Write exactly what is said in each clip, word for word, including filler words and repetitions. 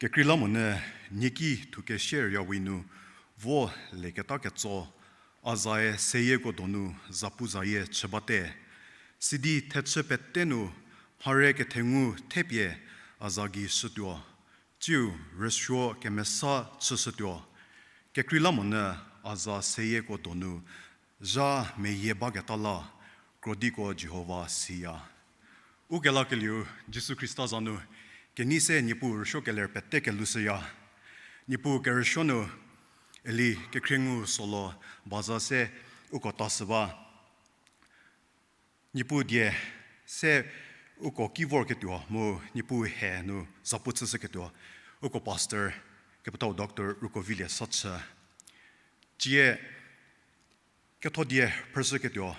Kekreilamonyü nieki thukeshieyawi nu vo leketa ketso, a zae seyieko donu zapuzayie chü bate. Sidi thechü pete nu mhare kethengu thepie a za gei shütuo, tsiu rüsuo kemesa chüshütuo. Kekreilamonyü a za seyieko donu zha meyie baketa la, krodiko Jihova siya. Ukelakelieu Jisu Khrista za nu, kenei se Niepuu rüsuo keler pete kelushüya. Niepuu kerüsuo nu, eli kekhriengu solo baza se uko tashü ba. Niepuu die se uko ki vorketuo mu Niepuu he nu zapu chüshüketuo, uko pastor kepethau Doctor Rukovilie sa chü. Cie ketho die phrüshüketuo,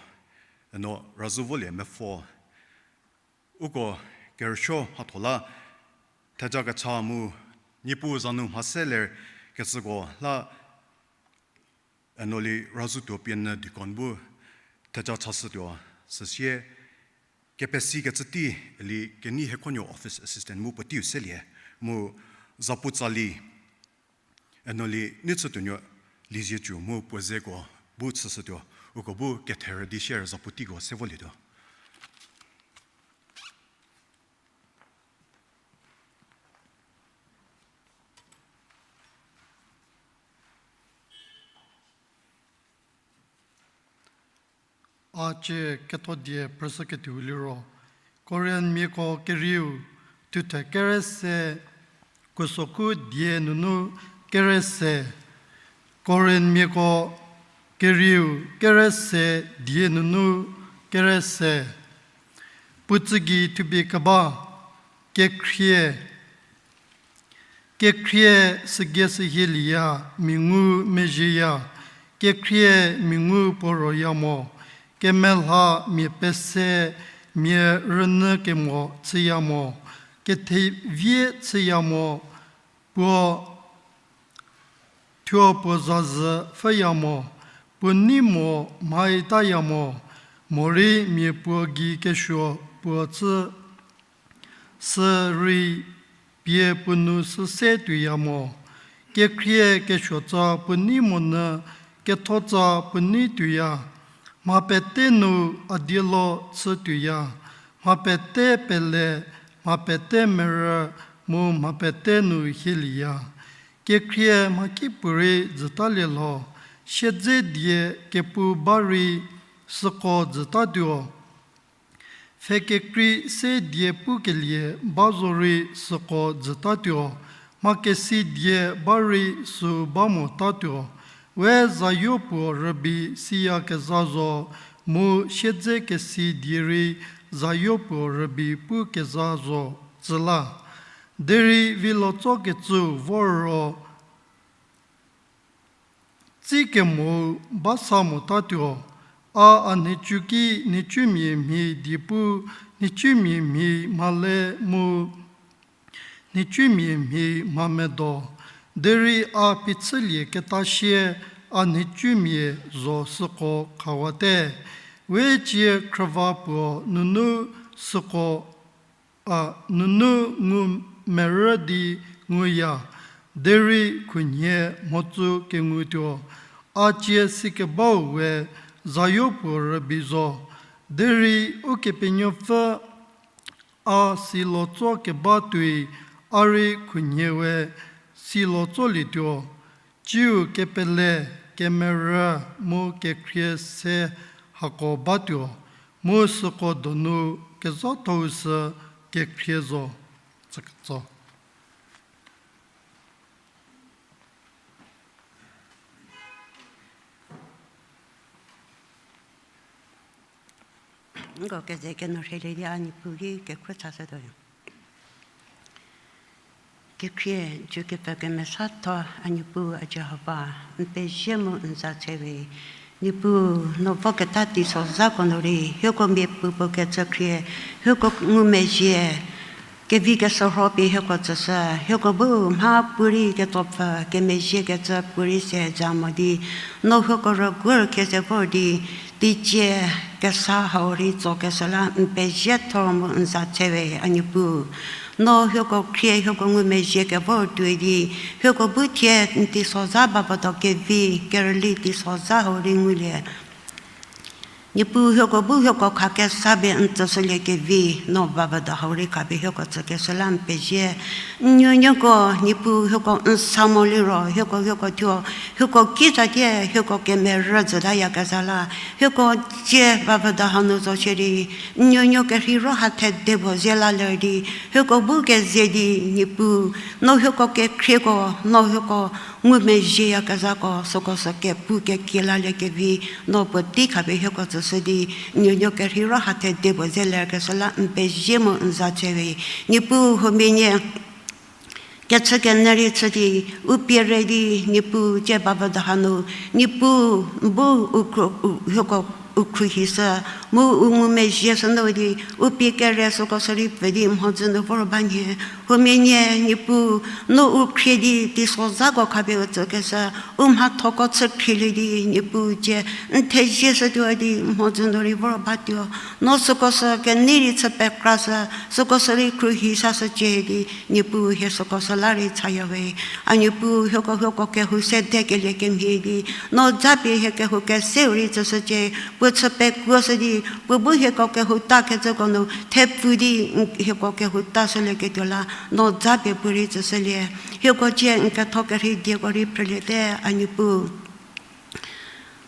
eno razhü volie mepfo. Uko kerüsuo mhatho la theja kecha mu Niepuu za nu mhase ler kecüko la, eno li razhütuo pie nyü deacon bu theja chashütuo, süsie kepesi kecü tei, eli kenei hekhonuo office assistant mu puoteiu selie, mu zapu tsali, eno li nei chütuonuo Liezietsu mu puo zeko bu chüshütuo, uko bu ketherü di share zapu teiko se volietuo. A cie ketho die phrüshüketuo liro, Korinthmiako kerieu, thuthe kere se, kusoku die nunu kere se. Korinthmiako kerieu, kere se, die nunu kere se. Puo tsügei thupie keba, kekhrie. Kekhrie sügei sühielieya, mia ngu mezhieya, kekhrie mia ngu puo roya mo, kemelha mia pese, mia rünyü kemo chüya mo, kethevie chüya mo, puo thuo puo zazü pfhüya mo, puo nei mo mhaitaya mo, morei mia puo gei kesuo puo chü sü rei pie puo nu süse tuoya mo. Kekhrie kesuotsa puo nei monyü kethotsa puo nei tuoya. Mha pete nu a dielo chü tuoya. Mha pete pele, mha pete merü, mu mha pete nu hielieya. Kekhrie mhakipuorei jütalie lho, siedze die kepu ba rei süko jütatuo. Pfhe kekrei se die pukelie ba zorei süko jütatuo, mha kesi die ba rei sü ba motatuo. We zayo puo rübei siyakezha zo, mu siedze kesi die rei zayo puo rübei pukezha zo tsüla. Derei vilo tsokecüu vor ro, tsi kemou ba sa motatuo, a a nhicu ki nhicumia mhi diepu, nhicumia mhi mhale mu nhicumia mhi mhamedo, derei a phichülieketa sie a nhicumia zo süko khawate. We cie khrüva puo nunu süko a nunu ngu merü di nguya, derei khunhie mhotsü kengutuo. A cie sikebau we zayo puo rübei zo, derei Ukepenuopfü a silo tso keba tuoi a rei khunhie we silo tsolietuo. Tsiu kepele, kemerü, mu kekhrie se hako batuo, mu süko donu kezhathou sü kekhrie zo. Tsüketso. Nko keze keno rheilie di a Niepuu ki kekhruo chashütuo. Kekhrie, jukepfü kemesatho, a Niepuu, a Jihova, n pezie mu n za tsewe. Niepuu, no voketa teisozhako nu rei hieko miapuopuo kecü khrie, hieko ngumezhie, kevi keshürho pie hieko tsüshü, hieko bu mha puorei ketsopfü kemezhiekecü puorei se ja mo di, no hieko rüguor keze vor di, teicie kesa hau rei tsokeshü la n peziethor mu n za tsewe, a Niepuu. No hieko khrie hieko ngumezhie kevor tuoi di, hieko bu thie n teisozha bavüdo kevi, kerüli teisozha hau rei ngulie. Niepuu hieko bu hieko khakesa pie n tsüshülie kevi, no bavüdo hau rei khapie hieko tsükeshü la n pezie. N nuonuoko, Niepuu hieko n sa mo liro, hieko hieko thuo, hieko kitsatie, hieko kemerü zütayakezha la, hieko cie bavüdo hanu zo shierei, n nuonuo kerhei ro ha thede puo zie la ler di, hieko bu keze di, Niepuu, no hieko kekhrieko, no hieko ngumezhieyakezhako, süko sü kepu kekie laliekevi, no puotei khapie hieko tsüshü di, n nuonuo kerhei ro ha thede puo zie lerkeshü la n pezie mu n za tsewe. Niepuu huomia nie kechükenyü rei chü di, u pie re di, Niepuu cie bavüdo hanu, Niepuu bu u khro-, u, hieko u khruohishü, mu u ngumezhie shü nu di, u pie kere süko sü rei pfü di mhodzü nu vor ba nhie, huomia nie, Niepuu, no u khrie di teisozhako khapie u tsükeshü, u mhathoko chü khrielie di, Niepuu cie n thezie shütuo di mhodzü nu rei vor batuo, no süko sü kenei rei chü pekrashü, süko sü rei khruohi sashücie di, Niepuu hie süko sü la rei chayawe. A Niepuu hieko hieko kehou sedekelie kemhie di, no japie hie kehou keseu rei tsüshücie, puo chü pekuoshü di, puo bu hieko kehou takecüko nu thepfu di, n, hieko kehou tashülieketuo la, no japie puo rei tsüshülie. Hieko cie n ketho kerhei dieko rei phrüliete, a Niepuu.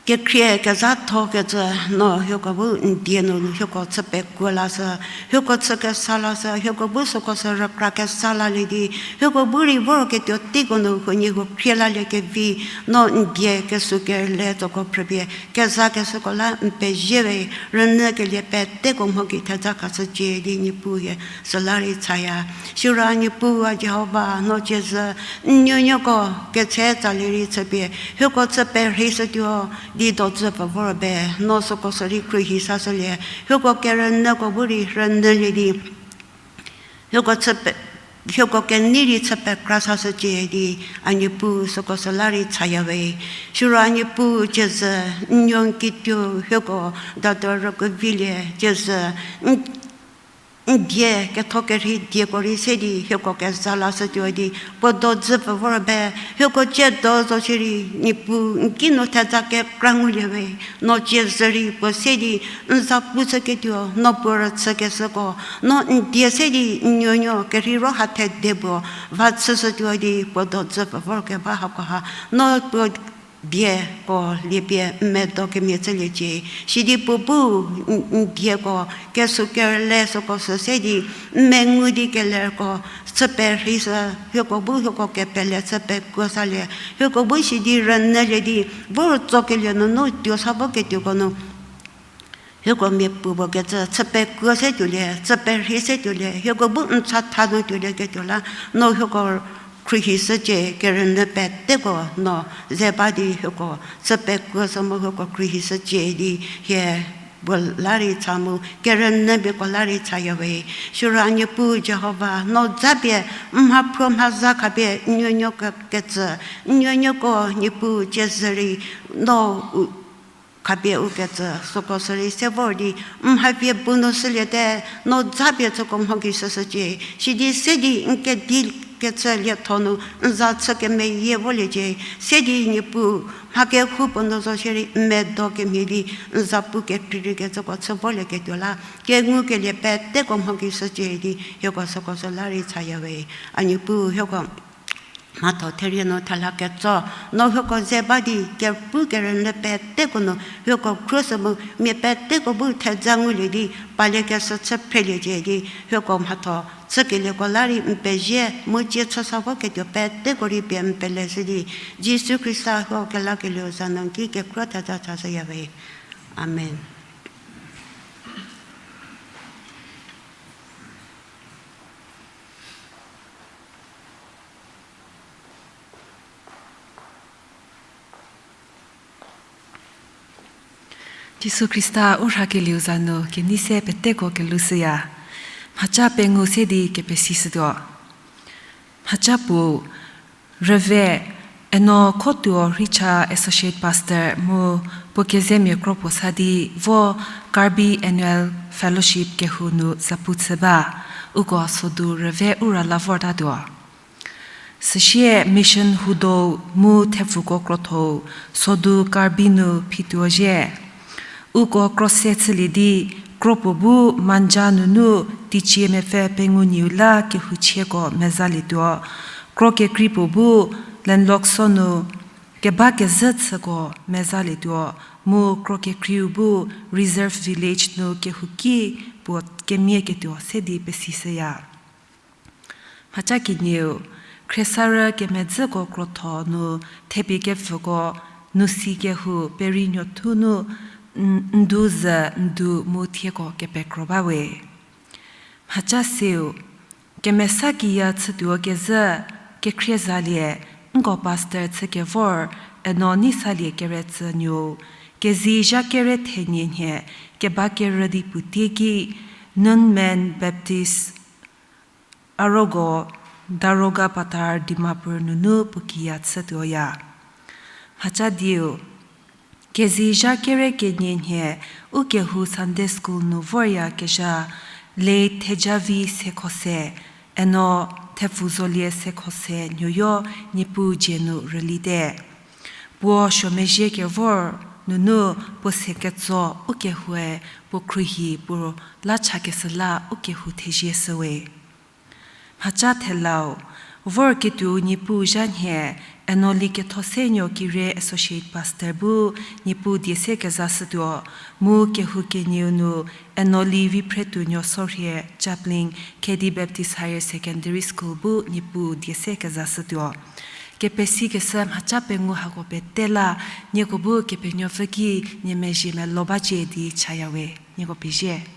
Kekhrie kezhathokecü no hieko bu n die nu hieko chü pekuo lashü, hieko chü kesa lashü, hieko bu süko sü rükra kesa lalie di, hieko bu rei vorketuo teiko nu huoniehuo khrie laliekevi, no n die kesuo kerüle tsoko phrüpie kezakeshüko la n pezie we, rünyükelie peteko mho gei theja khashücie di Niepuu hie süla rei chaya. Siro a Niepuu a Jihova, no ciezü n nuonuoko ketse tsalie rei chüpie, hieko chü perheishütuo di dodzü pfü vor be, no süko sü rei khruohi sashülie, hieko kerünyüko bu rei rünyülie di, hieko chü pe-, hieko kenei rei chü pekra sashücie di, a Niepuu süko süla rei chayawe. Siro a Niepuu ciezü n nuo n kituo hieko doctor rükuo vilie, ciezü n n die ketho kerhei dieko rei se di hieko keza lashütuo di, puo dodzü pfü vor be, hieko cie do zo shierei, Niepuu n ki nu theja kekra ngulie we, no ciezü rei puo se di n za pu chüketuo, no puo rüchükeshüko, no n die se di n nuonuo kerhei ro ha thede puo va chüshütuo di puo dodzü pfü vorkeba hakoha, no puo dieko liepie n medo kemhie chüliecie, sidi puo bu n, n dieko kesuo kerüle süko sü se di n mengu di kelerko chü perheishü, hieko bu hieko kepele chü pekuo salie, hieko bu sidi rünyülie di, vor tsokelie nunu tuo sa voketuoko nu hieko mia puo puo kecü chü pekuo se tuolie, chü perhei se tuolie, hieko bu n chatha nu tuolieketuo la, no hieko khruohishücie, kerünyü peteko no ze ba di hieko chü pekuo sü mu hieko khruohishücie di hie puo la rei cha mu kerünyümiako la rei chayawe. Siro a Niepuu Jihova, no japie n mhaphruo mhaza khapie n nuonuoko ketsü, n nuonuoko Niepuu ciezü rei no u khapie u ketsü süko sü rei se vor di, n mhapie bu nu shüliete, no japie süko mho gei shüshücie, sidi se di n kedi kecü lietho nu n za chü kemeyie voliecie, se di Niepuu mha kehoupuo nu zo shierei n medo kemhie di n za pu kekreireikecüko chü volieketuo la, kengukelie peteko mho gei shücie di hieko süko sü la rei chayawe. A Niepuu hieko mhatho therie nu thela ketso, no hieko ze ba di kepu kerünyü peteko nu hieko khruohi sü mu mia peteko bu theja ngulie di, paliekeshü chü phreliecie di hieko mhatho chükelieko la rei n pezie, mu cie chü sa voketuo peteko rei pie n peleshü di, Jisu Khrista hieko kelakelieu za nu n ki kekhruo theja chashüyawe. Amen. Jisu Khrista u rhakelieu za nu kenei se peteko kelushüya. Mhaca pengou se di kepesishütuo. Mhaca puo, rüve, eno khotuo rei cha associate pastor mu puo kezemia kro puo sa di vo Karbi Annual Fellowship kehou nu zapu chü ba. uko sodu rüve u ra la vortatuo. Süsie Mission Hudo mu thepfuko krotho-u sodu Karbi nu phituo zhie. Uko kro se chülie di, kro puo bu Manja nunu teicie mepfü pengou nyieu la kehouchieko mezalietuo. Kro kekrei puo bu Lenlokso nu keba kezhü chüko mezalietuo, mu kro kekreiu bu Reserve Village nu kehouki puo kemie ketuo se di pesishüya. Mhaca kenieu, Khriesarü kemedzüko krotho nu thepie kepfüko nu si kehou peri nuothu nu n-, ndu zü ndu mu thieko kepekro ba we. Mhaca seu, kemesa kiya chütuo kezhü, kekhrie zalie, nko pastor chükevor, Eno Neisalie Keretsü nuou, kezei zha kere thenie nhie, keba kerü di puotei ki, Nunmen Baptist, Arogo, Daroga Pathar, Dimapur nunu puo kiya chütuoya. Mhaca dieu, kezei zha kere kenie nhie, u kehou Sunday School nu voryakezha, Late Thejavi Sekhose, Eno Thepfuzolie Sekhose nuoyo Niepuu dzie nu rülite. Puo suomezhie kevor nunu puo se ketso u kehoue puo khruohi puo la chakeshü la u kehou thezie shüwe. Mhaca thelau, vorketuo Niepuu zha nhie, Eno Likethosenuo Kire Associate Pastor bu Niepuu die se kezashütuo, mu kehou kenieu nu Eno Liviphretuonuo Sorhie Chaplain, Khedi Baptist Higher Secondary School bu Niepuu die se kezashütuo. Kepesikeshü mhaca pengou hako pete la, nieko bu Kepenuopfü ki nie mezhie melo bacie di chayawe, nieko pezie.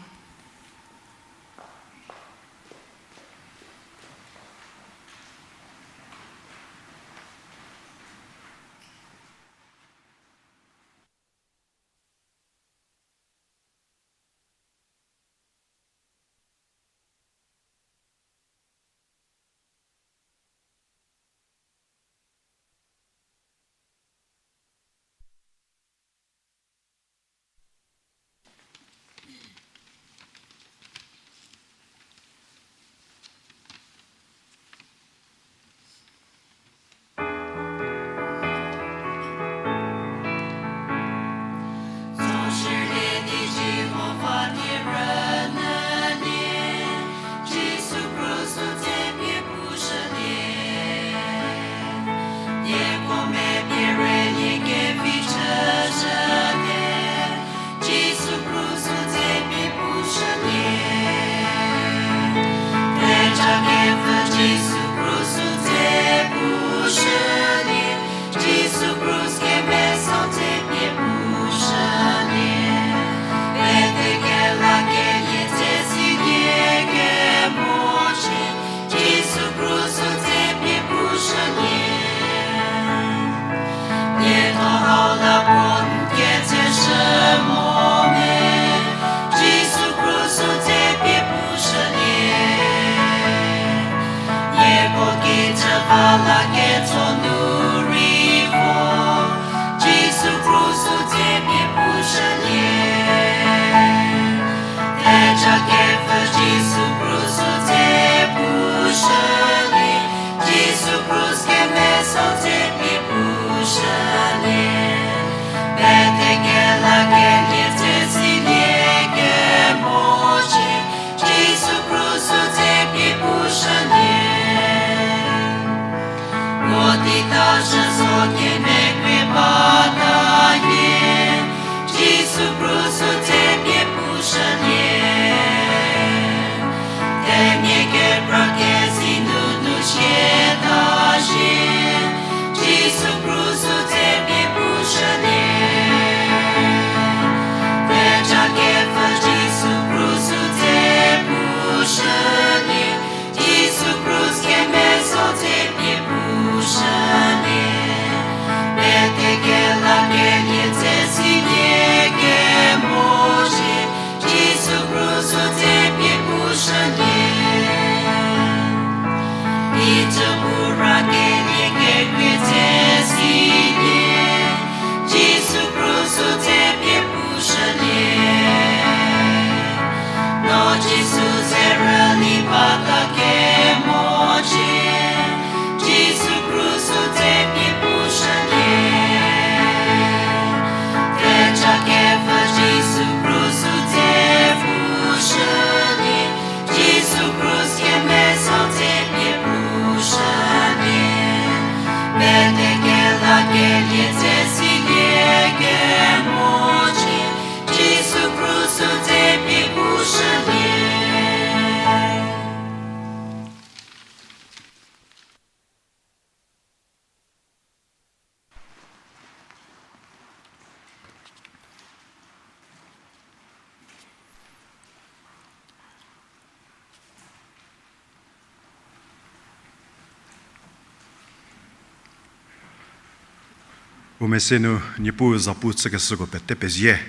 Puo mese nu Niepuu zapu chükeshüko pete pezie.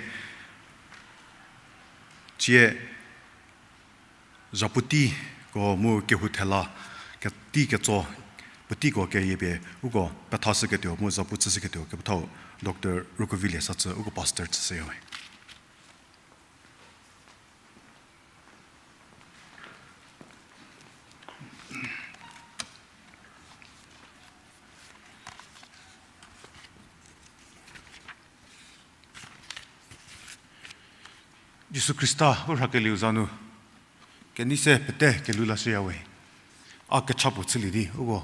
Tsie zapu teiko mu kehou thela, ketei ketso, puoteiko keyiepie uko pethashüketuo mu zapu chüshüketuo kepethau Doctor Rukuvilie Satsü uko pastor chüshüyawe. Jisu Khrista u rhakelieu za nu kenei se pete kelhou lashüyawe. A kecha puo chülie di uko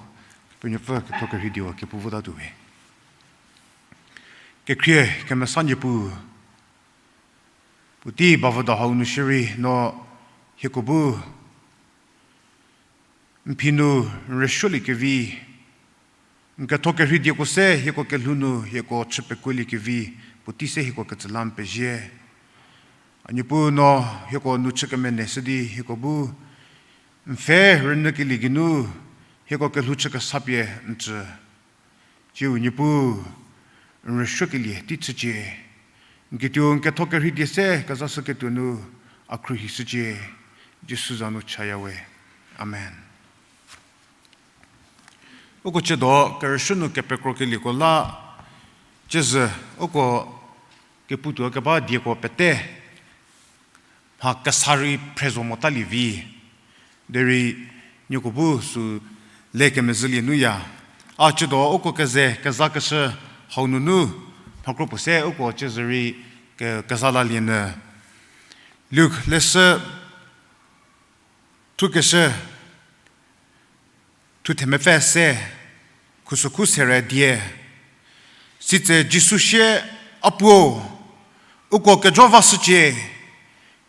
Kepenuopfü ketho kerhei dieu kepu votatuowe. Kekhrie kemesa Niepuu, puotei bavüdo hau nu shierei no hieko bu n phi nu n rüsuoliekevi, n ketho kerhei dieko se hieko kelhou nu hieko chü pekuoliekevi, puotei se hieko ketsüla n pezie. A Niepuu no hieko nu chü kemeneshü di hieko bu n pfhe rünyükelie geinu hieko kelhou chü kesa pie n tsü. Tsiu Niepuu, n rüsuokelie tei chücie. N kituo n ketho kerhei die se kezashüketuo nu a khruohishücie. Jisu za nu chayawe. Amen. Uko tsiedo kerüsuo nu kepekrokelieko la ciezü uko keputuo keba dieko pete mha kesa rei phre zo motalie vi. Derei nieko bu sü le kemezhülie nuya. A tsiedo uko keze kezakeshü hau nunu mhakro puo se uko ciezü rei ke-, keza lalie nyü. Luk leshü thukeshü thu themepfü se, khusokhu sere die. Sitse Jisu sie, A Puo, uko kejo vashücie,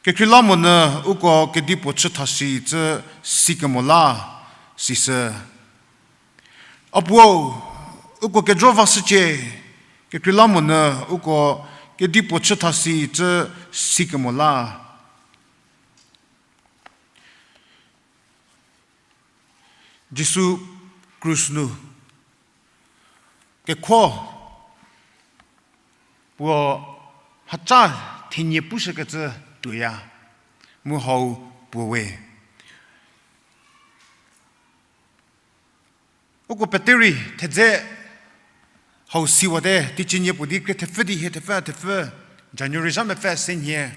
kekreilamonyü uko kedipuo chüthasi cü sikemo la, sisü. A Puo, uko kejo vashücie, kekreilamonyü uko kedipuo chüthasi cü sikemo la. Jisu krus nu kekho puo mhaca thenie pushükecü tuoya, mu hau puo we. Uko pete rei thedze hau siwate, teicie nie puo di krie thepfü di hie thepfü thepfü, January zha mepfü se nhie,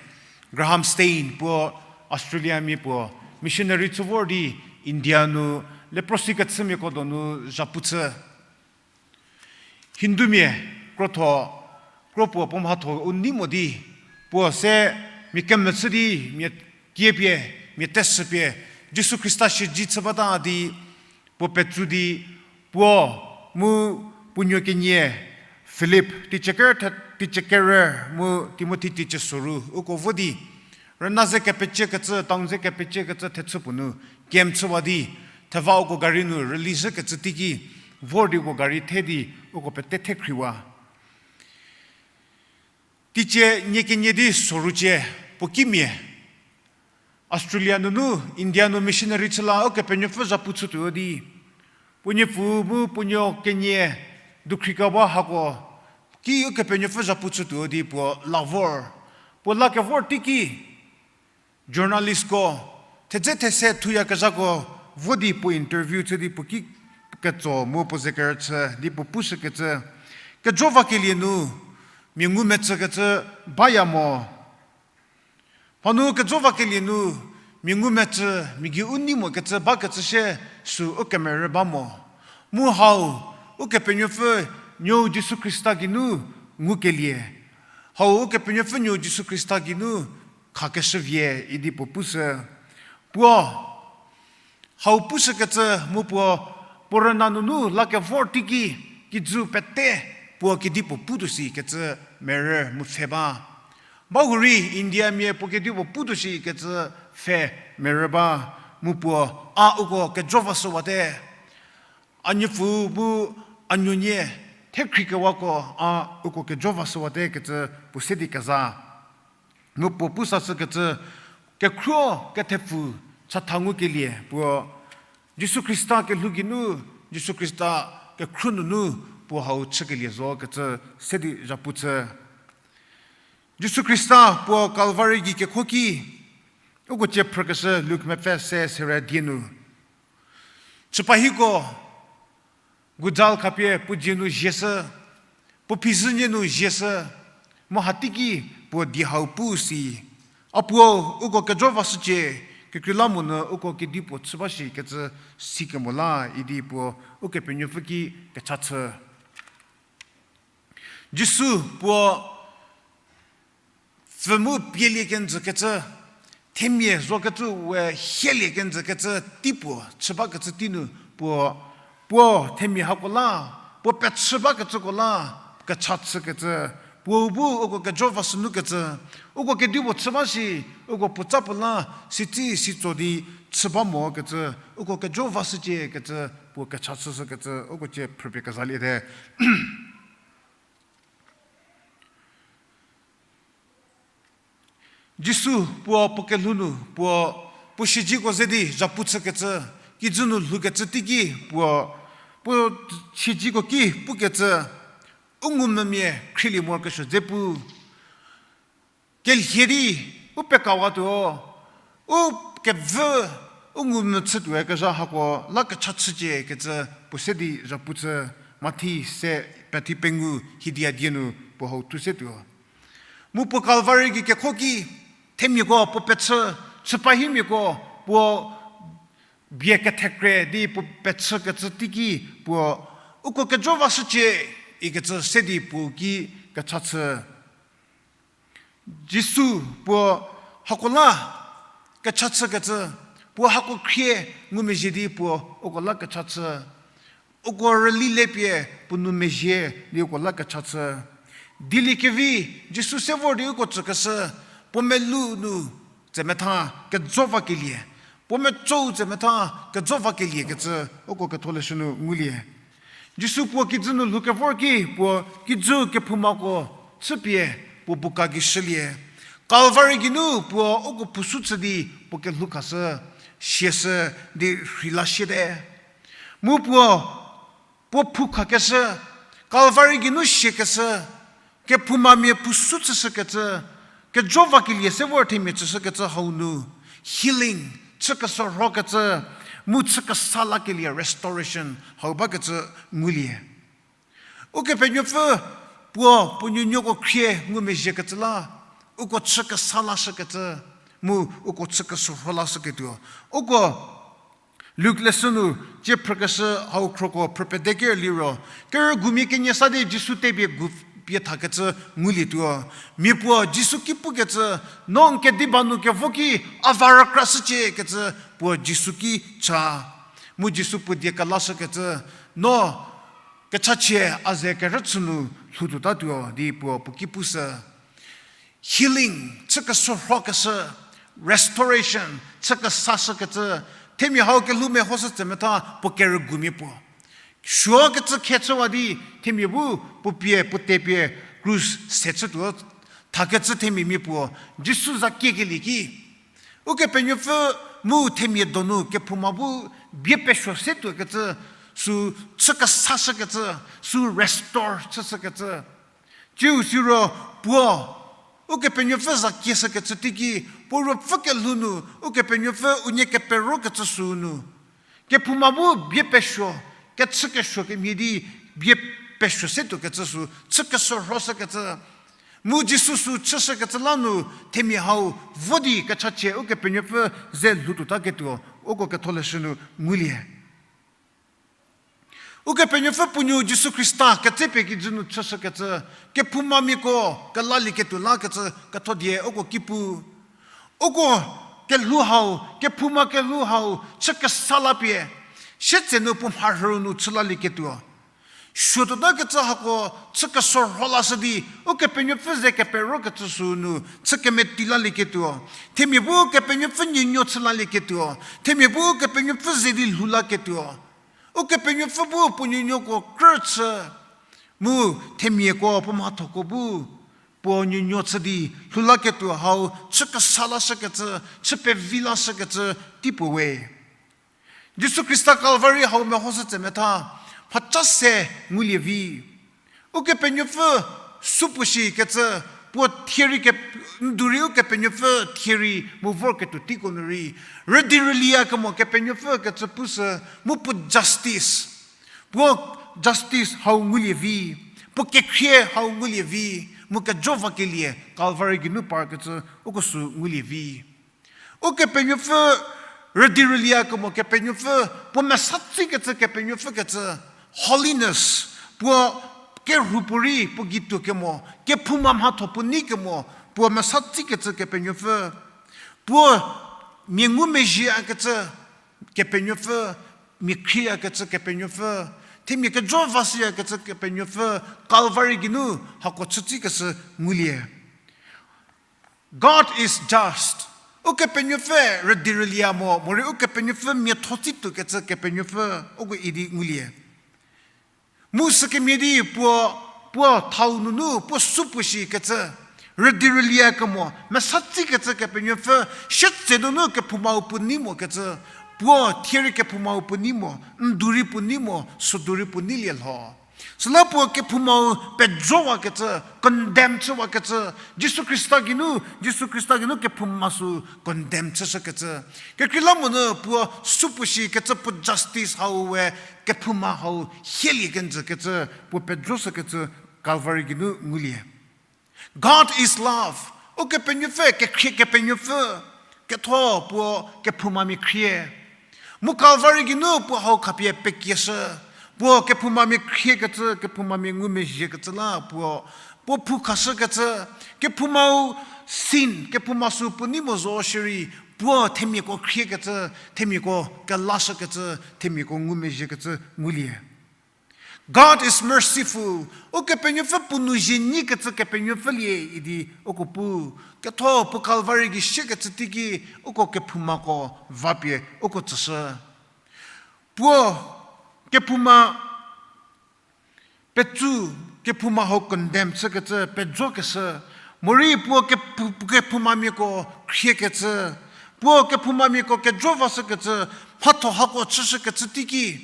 Graham Staines puo Australiamia puo missionary chü vor di India nu leprosy kechümiako donu zhapu chü. Hindumia krotho, kro puo puo mhatho u nei mo di, puo se mia kemechü di, mia kiepie, mia teshüpie, Jisu Khrista shiji chü bata di, puo petsu di, puo mu puo nuo kenie, Philip, teicie ker-, teicie kerü mu Timothy teicie soru, uko vo di, rüna ze kepeciekecü, town ze kepeciekecü thechü puo nu, camp chüwa di, theva uko gari nu rüli zhükecü teiki, vor di uko gari the di, uko pete thekhriwa. Teicie nie kenie di soru cie, puo kimia Australia nunu India nu missionary chü la Ukepenuopfü zhapu chütuo di, puo niepfu mu puo nuo kenie dukhri kewa hako ki Ukepenuopfü zhapu chütuo di puo la vor. Puo la kevor teiki journalistko, thedze these thuyakezhako vo di puo interview chü di puo ki ketso mu puo ze kerüchü di puo pushükecü, kejo vakelie nu mia ngumecükecü baya mo. Hanu kejo vakelie nu mia ngumecü, mia gei u nei mokecü bakecü shie sü ukemerü ba mo. Mu hau Ukepenuopfü Nuou Jisu Khrista geinu ngukelie, hau Ukepenuopfü Nuou Jisu Khrista geinu khakeshü vie idi puo pushü. Puo hau pushükecü mu puo, puo rüna nunu la kevor teiki, kijü pete puo kedipuo putuo shikecü merü mu pfhe ba. Bahurei Indiamia puo kedipuo putuo shikecü pfhe merü ba, mu puo a uko kejo vashüwate. A nuopfü bu a nuonie thekhrikewako a uko kejo vashüwate kecü puo se di keza. Mu puo pusashükecü kekhruo kethepfu chatha ngukelie puo Jisu Khrista kelhou geinu, Jisu Khrista kekhruo nunu puo hau chükelie zo kecü se di zhapu chü. Jisu Khrista puo Kalvari gei kekho ki, uko cie phrükeshü Luk mepfü se sere die nu. Chüpahiko, gudal khapie puo dzie nu zieshü, puo phizhünie nu zieshü, mu hateiki puo die hau pu si. A puo, uko kejo vashücie, kekreilamonyü uko kedipuo chü ba shi kecü sikemo la idi puo Ukepenuopfü ki kecha chü. Jisu puo pfü mu pielie kenjü kecü, themia zo kecü we hielie kenjü kecü tei puo chü ba kecü tei nu puo, puo themia hako la, puo pechü ba kecüko la kecha chü kecü, puo bu uko kejo vashü nu kecü, uko kedipuo chü ba shi, uko puotsa puo la, sitsi sitso di chü ba mo kecü, uko kejo vashücie kecü, puo kecha chüshü kecü, uko cie phrüpie kezaliete. Jisu puo puo kelhou nu puo, puo siedzeko ze di zhapu chü kecü, kijü nu lhou kecü teiki puo, puo siedzeko ki pukecü, u ngumvümia khrielie morokesuo dze pu. Kelhie di u pekawatuo, u kevü, u ngumvü chütuoe kezha hako la kecha chücie kecü puo se di zhapu chü, Mathi se, Mathi pengou hiedia die nu puo hau thu se tuo. Mu puo Kalvari gei kekho ki, themiako puo pechü, chüpahimiako puo bie kethekre di puo pechü kecü teiki puo, uko kejo vashücie ikecü se di puo ki kecha chü. Jisu puo hako la kecha chü kecü, puo hako khrie ngumezhie di puo uko la kecha chü. Uko rüli le pie puo nou mezhie di uko la kecha chü. Dieliekevi, Jisu se vor di uko tsükeshü, puo melou nu tsemetha kejo vakelie, puo metsou tsemetha kejo vakelie kecü uko ketholeshü nu ngulie. Jisu puo kijü nu lhou kevor ki puo kijü kephoumako chüpie puo buka gei shülie. Kalvari geinu puo uko phusu chü di puo kelhou khashü, siashü di rheila siete. Mu puo, puo phou khakeshü, Kalvari geinu siakeshü, kephoumamia phusu chüshükecü, kejo vakelie se vor themia chüshükecü hau nu, healing, chü kesorhokecü, mu chü kesa lakelie restoration hau bakecü ngulie. Ukepenuopfü puo puo nuonuoko khrie ngumezhiekecü la, uko chü kesa lashükecü, mu uko chü kesorho lashüketuo. Uko Luk leshü nu cie phrükeshü hau khroko phrüpede ker liro, kerügumia kenie sa di Jisu tepie gu pie thakecü ngulietuo. Mia puo Jisu ki pukecü, no n kediba nu kevo ki a va rükrashücie kecü puo Jisu ki cha. Mu Jisu puo die kelashükecü, no kechachie a ze kerüchü nu lhoutuotatuo di puo puo ki pushü. Healing, chü kesorhokeshü, restoration, chü kesashükecü, themia hau kelhou mehoshü tsemetha puo kerügumia puo. Suokecü khe chüwa di themia bu puo pie puo tepie krus se chütuo, thakecü themia mia puo, Jisu za kiekelie ki. Ukepenuopfü mu themia donu kephouma bu bie pesuo se tuokecü, sü chü kesashükecü, sü restore chüshükecü. Tsiu siro puo, Ukepenuopfü za kieshükecü teiki, puo ruopfü kelhou nu, Ukepenuopfü unie keperokecü süu nu. Kephouma bu bie pesuo, kechükesuo kemhie di bie pesuo se tuokecü sü, chü kesorhoshükecü. Mu Jisu sü chüshükecü la nu, themia hau vo di kechachie Ukepenuopfü ze lhoutuotaketuo, uko ketholeshü nu ngulie. Ukepenuopfü puo nuo Jisu Khrista ketsepie kijü nu chüshükecü, kephoumamiako kelalieketuo lakecü ketho die uko ki pu. Uko kelhou hau, kephouma kelhou hau chü kesa lapie, sietsenu puo mharhüu nu chü lalieketuo. Suotuotakecü hako chü kesorho lashü di, Ukepenuopfü ze keperokecü süu nu chü kemeti lalieketuo. Themia bu Ukepenuopfü nuonuo chü lalieketuo. Themia bu Ukepenuopfü ze di lhou laketuo. Ukepenuopfü bu puo nuonuoko krü chü, mu themiako puo mhathoko bu puo nuonuo chü di lhou laketuo hau chü kesa lashükecü, chü pevi lashükecü tei puo we. Jisu Khrista Kalvari hau mehoshü tsemetha, mhaca se ngulie vi. Ukepenuopfü supuo shikecü, puo thie rei ke, ndu rei Ukepenuopfü thie rei mu vorketuo teiko nu rei, rüdi rüliya kemo Kepenuopfü kecü pushü, mu puo justice, puo justice hau ngulie vi, puo kekhrie hau ngulie vi, mu kejo vakelie Calvary geinu parkecü uko sü ngulie vi. Ukepenuopfü, rüdi rüliya kemo Kepenuopfü, puo mesa tsikecü Kepenuopfü kecü, holiness, puo kerhu puorei puo geituo kemo, kephouma mhatho puo nei kemo, puo mesa tsikecü Kepenuopfü, puo mia ngumezhieyakecü Kepenuopfü, mia khrieyakecü Kepenuopfü, themia kejo vashüyakecü Kepenuopfü, Calvary geinu hako chütsikeshü ngulie. God is just. Ukepenuopfü rüdi rüliya mo, morei Ukepenuopfü miatho tsituokecü Kepenuopfü, uko idi ngulie. Mu sükemhie di puo, puo thau nunu puo supuo shikecü, rüdi rüliya kemo mesa tsikecü Kepenuopfü, sietse nunu kephoumau puo nei mokecü, puo thie rei kephoumau puo nei mo, ndu rei puo nei mo, südu rei puo neilie lho. Süla puo kephoumau pejowakecü, condemn chüwakecü, Jisu Khrista geinu, Jisu Khrista geinu kephouma sü condemn chüshükecü. Kekreilamonyü puo supuo shikecü puo justice hau we kephouma hau hielie kenjükecü, puo pejoshükecü Calvary geinu ngulie. God is love. Ukepenuopfü, kekhrie Kepenuopfü, ketho puo kephoumamia khrie. Mu Calvary geinu puo hau khapie pekieshü. Puo kephoumamia khriekecü, kephoumamia ngumezhiekecü la puo, puo phu khashükecü, kephoumau sin, kephouma sü puo nei mo zo shierei, puo themiako khriekecü, themiako kelashükecü, themiako ngumezhiekecü ngulie. God is merciful. Ukepenuopfü puo nou zhie nyikecü Kepenuopfü lie idi uko pu. Ketho puo Calvary gei shiekecü teiki uko kephoumako vapie uko tsüshü. Puo kephouma petsu, kephouma hau condemn chükecü, pejokeshü. Morei puo kephu-, kephoumamiako khriekecü, puo kephoumamiako kejo vashükecü, mhatho hako chüshükecü teiki,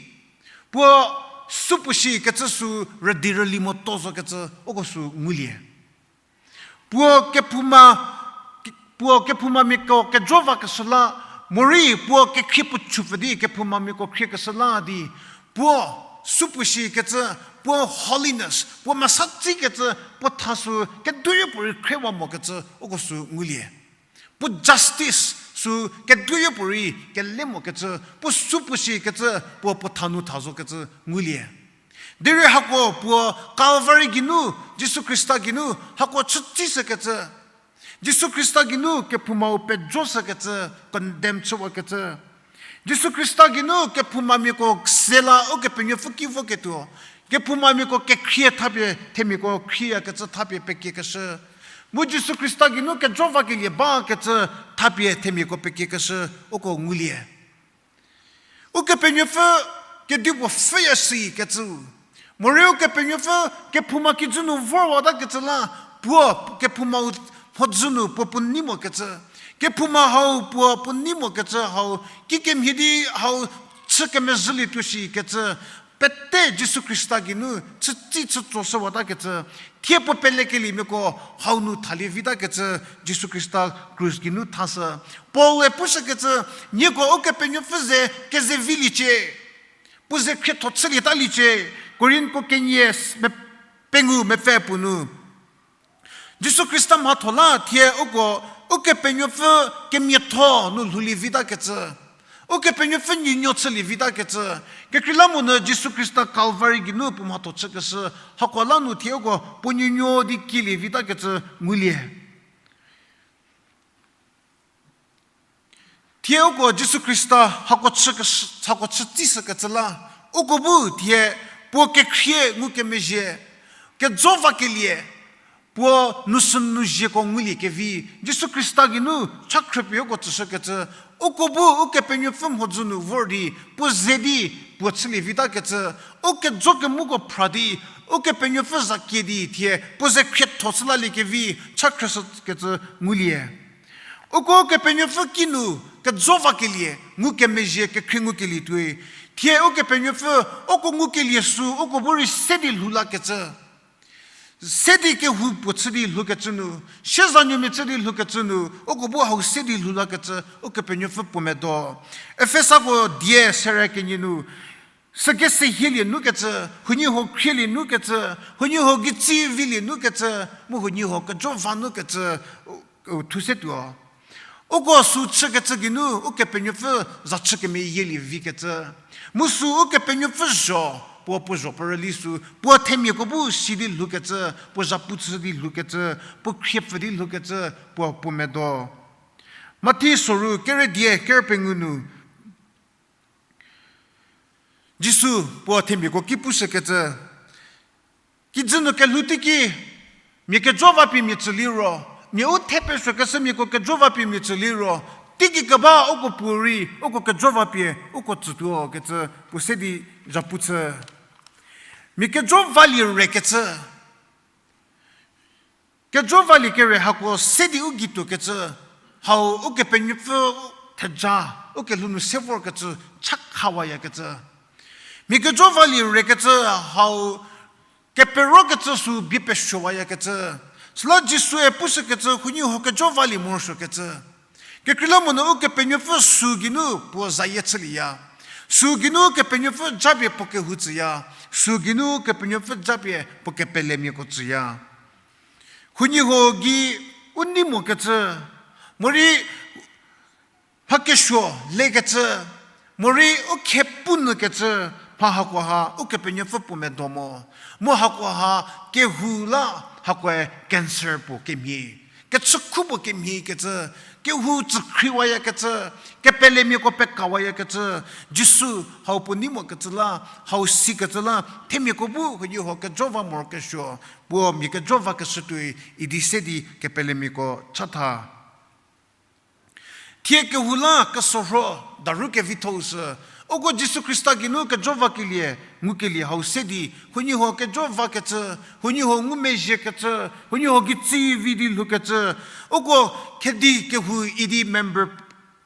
puo supuo shikecü sü rüdi rüli moto zokecü uko sü ngulie. Puo kephouma, puo kephoumamiako kejo vakeshü la, morei puo kekhrie puo chüpfü di kephoumamiako khriekeshü la di, puo supuo shikecü, puo holiness, puo mesa tsikecü, puo tha sü keduoyopuorei khriewa mokecü uko sü ngulie. Puo justice sü keduoyopuorei kele mokecü, puo supuo shikecü, puo puo tha nu tha zokecü ngulie. Derei hako puo Calvary geinu, Jisu Khrista geinu hako chütsishükecü, Jisu Khrista geinu kephoumau pejoshükecü, condemn chüwakecü. Jisu Khrista geinu kephoumamiako se la Ukepenuopfü ki voketuo, kephoumamiako kekhrie thapie themiako khrieyakecü thapie pekiekeshü. Mu Jisu Khrista geinu kejo vakelie bakecü thapie themiako pekiekeshü uko ngulie. Ukepenuopfü kedipuo pfhüya shikecü, morei Ukepenuopfü kephouma kijü nu vorwatakecü la, puo kephoumau mhodzü nu puo puo nei mokecü, kephouma hau puo puo nei mokecü hau, kikemhie di hau chü kemezhülietuo shikecü, pete Jisu Khrista geinu chütsi chütsoshüwatakecü, thie puo pelekeliemiako hau nu thalie vitakecü, Jisu Khrista krus geinu thashü. Paul-e pushükecü, nieko Ukepenuopfü ze kezeviliecie, puo ze khrietho chülietaliecie, Korinthko kenie s-, me-, pengou mepfü puo nu. Jisu Khrista mhatho la thie uko Ukepenuopfü kemiatho nu lhoulie vitakecü, Ukepenuopfü nuonuo chülie vitakecü, kekreilamonyü Jisu Khrista Calvary geinu puo mhatho chükeshü, hako la nu thie uko puo nuonuo di kielie vitakecü ngulie. Thie uko Jisu Khrista hako chükeshü, hako chütsishükecü la, uko bu thie puo kekhrie ngukemezhie, kejo vakelie, puo nu sü nu zhieko ngulie kevi, Jisu Khrista geinu cha khrüpie uko tsüshükecü, uko bu Ukepenuopfü mhodzü nu vor di, puo ze di, puo chülie vitakecü, u kejo kemuko phra di, Ukepenuopfü za kie di thie puo ze khrietho chülalie kevi, cha khrüshükecü ngulie. Uko Ukepenuopfü kinu kejo vakelie ngukemezhie kekhrie ngukelie tuoi, Thie Ukepenuopfü, uko ngukelie sü, uko bu rei se di lhou lakecü. Se di kehou puo chü di lhoukecü nu, siezanuomia chü di lhoukecü nu, uko bu hau se di lhou lakecü, Ukepenuopfü puo medo. Efesako die sere kenie nu, süke sehielie nukecü, huoniehuo khrielie nukecü, huoniehuo gei tsi vilie nukecü, mu huoniehuo kejo va nukecü, u, u, thu se tuo. Uko sü chükecü geinu, Ukepenuopfü za chü kemeyielie vikecü. Mu sü Ukepenuopfü zho, puo puo zho puo rüli sü, puo themiako bu si di lhoukecü, puo zhapu chü di lhoukecü, puo khriepfü di lhoukecü, puo puo medo. Mathi soru kere die kere pengou nu, Jisu puo themiako ki pushükecü, kijü nu kelhou teiki, mia kejo va pie mia tsü liro, mia u the pesuokeshümiako kejo va pie mia tsü liro, teigei keba uko puorei, uko kejo va pie, uko tsütuo kecü, puo se di zhapu chü. Mia kejo valie rekecü. Kejo valie kere hako se di u gei tuokecü, hau Ukepenuopfü theja, u kelhou nu se vorkecü, chakhawayakecü. Mia kejo valie rekecü, hau keperokecü sü bie pesuowayakecü. Süla Jisue pushükecü, huoniehuo kejo valie morosuokecü. Kekreilamonyü Ukepenuopfü sü geinu puo zayie chülieya. Sü geinu Kepenuopfü japie puo kehou tsüya. Sü geinu Kepenuopfü japie puo kepelemiako tsüya. Huoniehuo gei u nei mokecü, morei mha kesuo lekecü, morei u khe pu nyükecü, mha hakoha Ukepenuopfü puo medo mo. Mu hakoha kehou la hakoe cancer puo kemhie, kechükhu puo kemhie kecü, kehou tsükhriwayakecü, kepelemiako pekawayakecü, Jisu hau puo nei mokecü la, hau sikecü la, themiako bu huoniehuo kejo va morokesuo, puo mia kejo vakeshü tuoi idi se di kepelemiako chatha. Thie kehou la kesorho daru kevithou sü, uko Jisu Khrista geinu kejo vakelie, ngukelie hau se di, huoniehuo kejo vakecü, huoniehuo ngumezhiekecü, huoniehuo gei tsi vi di lhoukecü, uko khedi kehou idi member,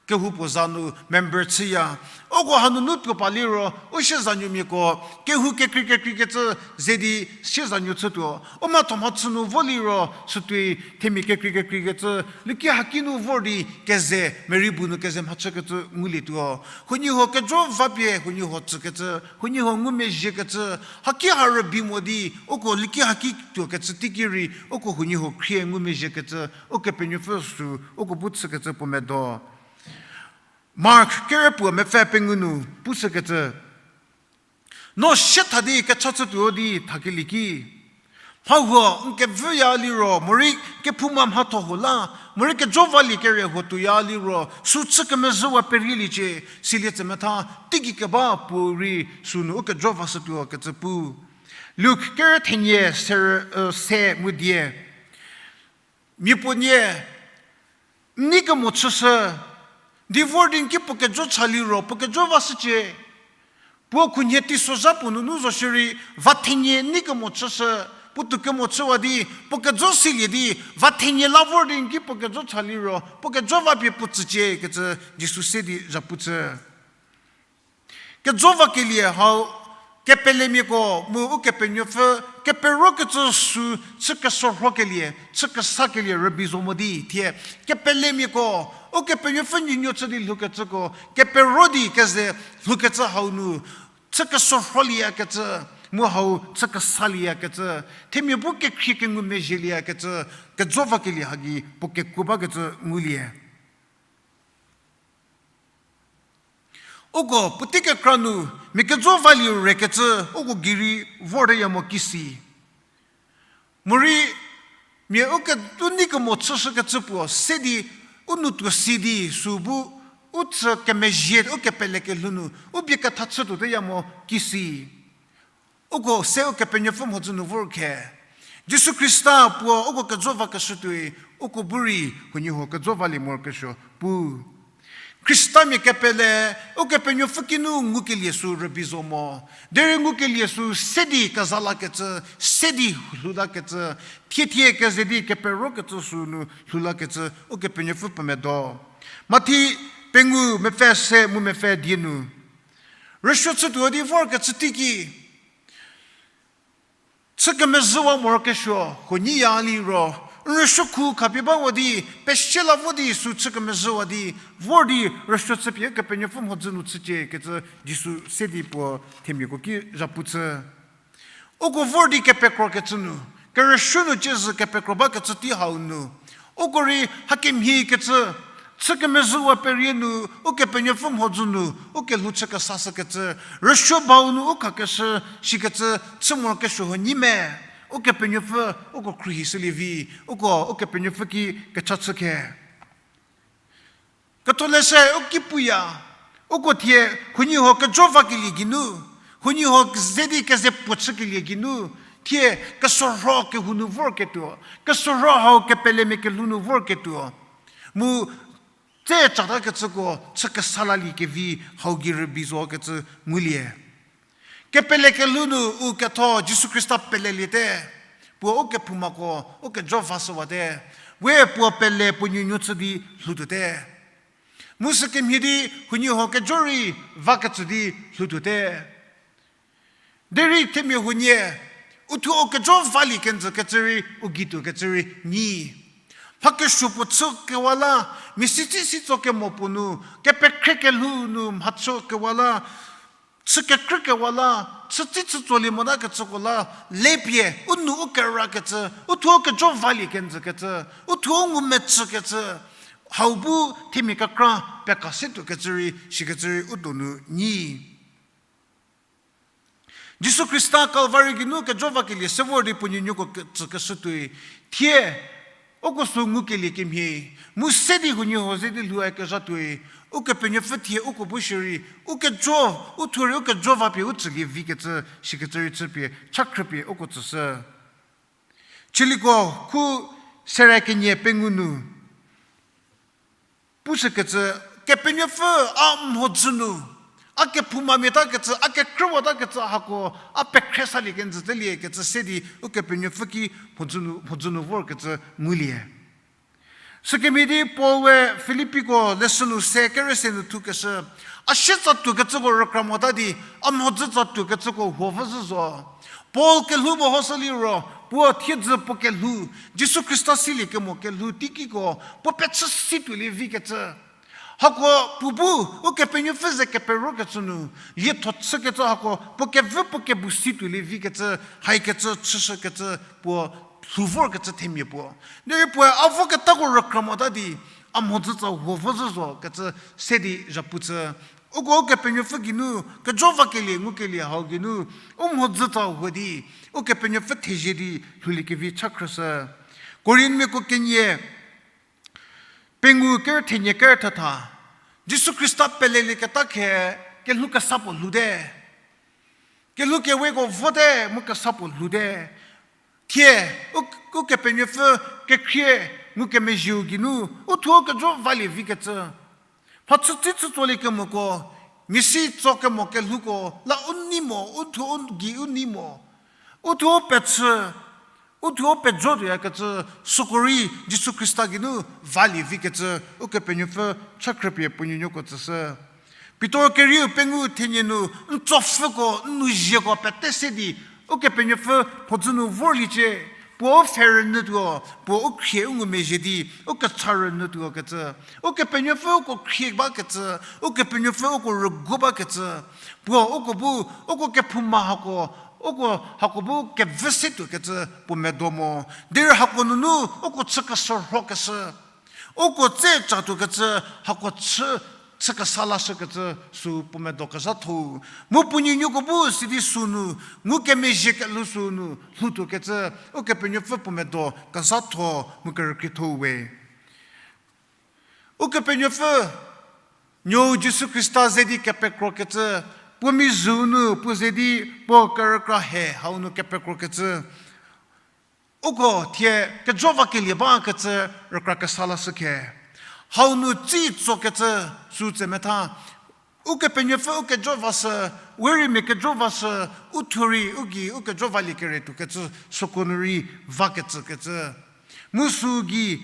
kehou puo za nu member chüya. Uko hanunu tuo pa liro, u siezanuomiako, kehou kekrei kekreikecü ze di siezanuo chütuo. U mhatho mhachü nu vo liro, sütuoi themia kekrei kekreikecü, liki haki nu vor di keze, merei bu nu keze mhachükecü ngulietuo. Huoniehuo kejo va pie, huoniehuo tsükecü, huoniehuo ngumezhiekecü, haki ha rübei mo di, uko liki haki tuokecü teiki rei, uko huoniehuo khrie ngumezhiekecü, Ukepenuopfü sü, uko bu chükecü puo medo. Mark kere puo mepfü pengou nu pushükecü, no sietha di kecha chütuo di thakelie ki, mha huo n kevüya liro, morei kephouma mhatho huo la, morei kejo valie kere huo tuoya liro, sü chü kemezhüwa perieliecie, silie tsemetha, teigei keba puorei sünu u kejo vashütuo kecü pu. Luk kere thenie ser-, e, se mu die. Mia puo nie, n nei kemo chüshü, di vor di n ki puo kejo cha liro, puo kejo vashücie. Puo khunhie teisozha puo nunu zo shierei, va thenie n nei kemo chüshü, puo tou kemo chüwa di, puo kejo silie di, va thenie la vor di n ki puo kejo cha liro, puo kejo va pie puo tsücie kecü Jisu se di zhapu chü. Kejo vakelie hau, kepelemiako mu Ukepenuopfü, keperokecü sü, chü kesorhokelie, chü kesakelie rübei zo mo di, thie, kepelemiako, Ukepenuopfü nuonuo chü di lhoukecüko, kepero di keze lhoukecü hau nu, chü kesorholieyakecü, mu hau chü kesalieyakecü, themia bu kekhrie kengumezhielieyakecü, kejo vakelie hagi puo kekuo bakecü ngulie. Uko puotei kekra nu, mia kejo valie rekecü, uko gei rei vorteya mo kisi. Morei, mia u ke-, u nei kemo chüshükecü puo, se di, u nou tuo si di, sü bu, u chü kemezhie, u kepele kelhou nu, u bie ketha chütuoteya mo kisi. Uko se Ukepenuopfü mhodzü nu vor khe. Jisu Khrista puo uko kejo vakeshü tuoi, uko bu rei huoniehuo kejo valie morokesuo pu. Khristamia kepele, Ukepenuopfü kinu ngukelie sü rübei zo mo. Derei ngukelie sü se di keza lakecü, se di lhou lakecü, thiethie keze di keperokecü sünu lhou lakecü, Ukepenuopfü puo medo. Mathi pengou mepfü se mu mepfü die nu. Rüsuo chütuo di vorkecü teiki, chü kemezhüwa morokesuo huo nyiya liro, n rüsuo khu khapie bawa di, pesie la vo di sü chü kemezhüwa di, vor di rüsuo chüpie Ukepenuopfü mhodzü nu chücie kecü Jisu se di puo themiako ki zhapu chü. Uko vor di kepekrokecü nu, kerüsuo nu ciezü kepekro bakecü tei hau nu, uko rei hakemhie kecü, chü kemezhüwa perie nu, Ukepenuopfü mhodzü nu, ukelhou chü kesashükecü, rüsuo bau nu u khakeshü, shikecü, chü morokesuo huo nyi me, Ukepenuopfü, uko khruohishülie vi, uko, Ukepenuopfü ki kecha chü khe. Ketholeshü u ki puya, uko thie huoniehuo kejo vakelie geinu, huoniehuo ze di keze puo chükelie geinu, thie kesorho kehou nu vorketuo, kesorho hau kepelemia kelhou nu vorketuo, mu tse chatakecüko chü kesa lalie kevi hau gei rübei zokecü ngulie. Kepele kelhou nu u ketho Jisu Khrista peleliete, puo u kephoumako u kejo vashüwate, we puo pele puo nuonuo chü di lhoutuote. Mu sükemhie di huoniehuo kejo rei vakecü di lhoutuote. Derei themia huonie, uthuo u kejo valie kenjü kecü rei, u gei tuo kecü rei nyi. Mha kesuo puo chü kewa la, mia si tsi si tso kemo puo nu, kepekhrei kelhou nu mha chü kewa la, chü kekrü kewa la, chütsi chütsolie motakecüko la, lepie, u nu u kerakecü, uthuo u kejo valie kenjü kecü, uthuo u ngumecü kecü, hau bu themia kekra peka se tuokecü rei, shikecü rei u donu nyi. Jisu Khrista Kalvari geinu kejo vakelie se vor di puo nuonuoko ke-, tsükeshü tuoi. Thie, uko sü ngukelie kemhie, mu se di huoniehuo ze di lhou kezha tuoi, Ukepenuopfü thie uko bu shierei, u kejo, u thuo rei u kejo vapie u tsülie vikecü, shikecü rei chüpie, cha khrüpie uko tsüshü. Chiliko khu sere kenie pengou nu pushükecü, Kepenuopfü a mhodzü nu, a kephoumamia takecü, a kekrüwa takecü hako, a pekhre salie kenjü tselie kecü se di, Ukepenuopfü ki mhodzü nu, mhodzü nu vorkecü ngulie. Sükemhie di Paul we Filippiko leshü nu se kerü se nu thukeshü, a sietsa tuokecüko rükra mota di, a mhodzütsa tuokecüko huo vü zhü zo. Paul kelhou mehoshü liro, puo thiedzü puo kelhou, Jisu Khrista silie kemo kelhou teikiko, puo pechü si tuolie vikecü. Hako puo bu, Ukepenuopfü ze keperokecü nu, lietho chükecü hako, puo kevü puo kebu si tuolie vikecü, haikecü, chüshükecü, puo lhou vorkecü themia puo. Derei puoe a voketako rükra mota di, a mhodzütsa huo vü zhü zo kecü se di zhapu chü. Uko Ukepenuopfü geinu, kejo vakelie, ngukelie hau geinu, u mhodzütsa huo di, Ukepenuopfü thezie di lhouliekevi cha khrüshü. Korinthmiako kenie, pengou kerü thenie kerü thetha, Jisu Khrista pelelieketa khe, kelhou kesa puo lhoute. Kelhou keweko vote mu kesa puo lhoute. Thie, u, Ukepenuopfü kekhrie ngukemezhieu geinu, uthuo kejo valie vikecü. Mha chütsi chütsolie kemoko, mia si tso kemo kelhouko, la u nei mo, uthuo u gei u nei mo. Uthuo pechü, uthuo pejo tuoyakecü, süko rei Jisu Khrista geinu valie vikecü, Ukepenuopfü cha khrüpie puo nuonuoko tsüshü. Pitor kerieu pengou thenie nu, n tsopfhüko, n nuzieko pete se di, Ukepenuopfü mhodzü nu vorliecie, puo u pfhe rünyütuo, puo u khrie u ngumezhie di, u kecha rünyütuo kecü. Ukepenuopfü uko khrie bakecü, Ukepenuopfü uko rügu bakecü. Puo uko bu, uko kephouma hako, uko hako bu kevü se tuokecü puo medo mo. Derei hako nunu uko chü kesorhokeshü. Uko tse chatuokecü hako chü, chü kesa lashükecü sü puo medo kezhatho. Mu puo nuonuoko bu sidi sünu, ngukemezhie kelhou sünu, lhoutuokecü, Ukepenuopfü puo medo kezhatho, mu kerükrietho we. Ukepenuopfü, nuou Jisu Khrista ze di kepekrokecü, puo mizhüu nu, puo ze di, puo kerükra he, hau nu kepekrokecü. Uko thie kejo vakelie bakecü rükra kesa lashü khe. Hau nu tsi tsokecü sü tsemetha. Ukepenuopfü u kejo vashü, we rei mia kejo vashü, u thuo rei u gei u kejo valie kere tuokecü süko nu rei vakecükecü. Mu sü gei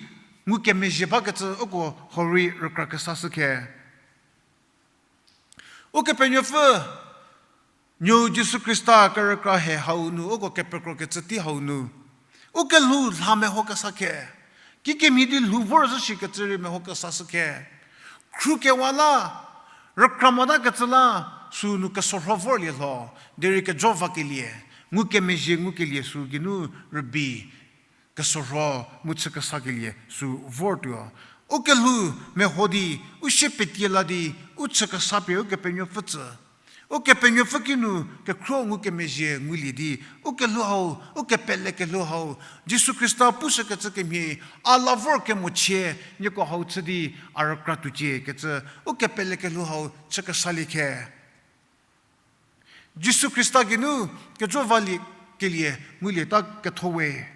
ngukemezhie bakecü uko hau rei rükra kesashü khe. Ukepenuopfü, Nuou Jisu Khrista kerükra he hau nu, uko kepekrokecü tei hau nu, u kelhou lha meho kesa khe. Kikemhie di lhou vor zhü shikecü rei meho kesa shü khe. Khrukewa la, rükra motakecü la, sünu kesorho vorlie lho, derei kejo vakelie, ngukemezhie ngukelie sü geinu rübei, kesorho mu chü kesakelie sü vortuo. U kelhou meho di, u sie petie la di, u chü kesa pie Ukepenuopfü tsü. Ukepenuopfü kinu kekhro ngukemezhie ngulie di, u kelhou hau, u kepele kelhou hau, Jisu Khrista pushükecü kemhie, a la vor kemochie, nieko hau chü di, a rükra tuocie kecü, u kepele kelhou hau chü kesalie khe. Jisu Khrista geinu kejo valie kelie ngulieta ketho we.